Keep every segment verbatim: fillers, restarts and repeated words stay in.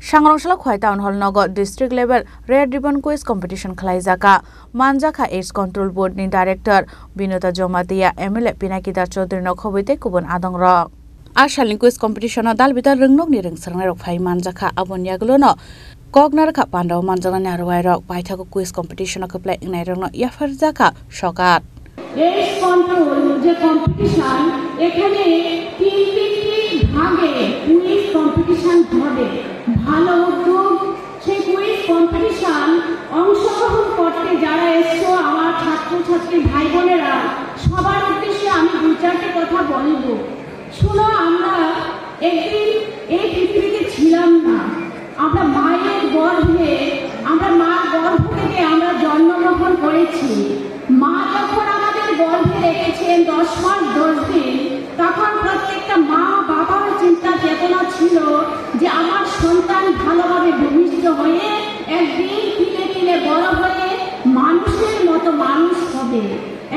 Sangrongsola Khowai Town Hall nogo district level Red Ribbon Quiz Competition khwlaijakha. Manjakha AIDS Control Board ni Director Binota Jamatia, M L A Pinaki Das Chaudhary no khobwi tei kubun adongrok. A salni quiz competition o dal bidal rwngnokni rwngswrwngnairok phai manjakha, aboni yagulono kok narwkha pandao manjaknani arwairok paithago quiz competition o kwplai wngnairokno yapharjakha sokat. AIDS Control যে কম্পিটিশন, এখানে তিন তিনটি ভাগে quiz competition হবে। ভালো উদ্যোগ। সেই quiz competition অংশগ্রহণ করতে যারা এসছো, আমার ছাত্রছাত্রী ভাই বোনেরা, সবার উদ্দেশ্যে আমি দুই চারটে কথা বলবো। শোনো, আমরা একদিন এই পৃথিবীতে ছিলাম না। আমরা মায়ের গর্ভে, আমরা মার গর্ভ থেকে আমরা জন্মগ্রহণ করেছি। মা যখন আমাদের গর্ভে রেখেছেন দশ মাস দশ দিন, তখন প্রত্যেকটা মা বাবার চিন্তা চেতনা ছিল যে আমার সন্তান ভালোভাবে ভূমিষ্ঠ হয়ে একদিন তিলে তিলে বড় হয়ে মানুষের মতো মানুষ হবে।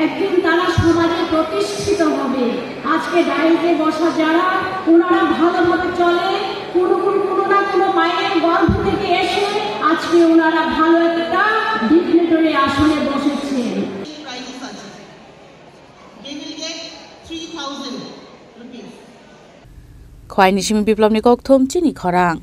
একদিন তারা সমাজে প্রতিষ্ঠিত হবে। আজকে ডায়েটে বসা যারা, ওনারা ভালোভাবে চলে, কোনো কোনো কোনো না কোনো মায়ের গর্ভ থেকে এসে আজকে ওনারা ভালো একটা ডিগনিটারি আসনে বসেছেন। Prizes আছে। They will get three thousand rupees. Khowai ni simi Biplop ni kokthum chini khorang.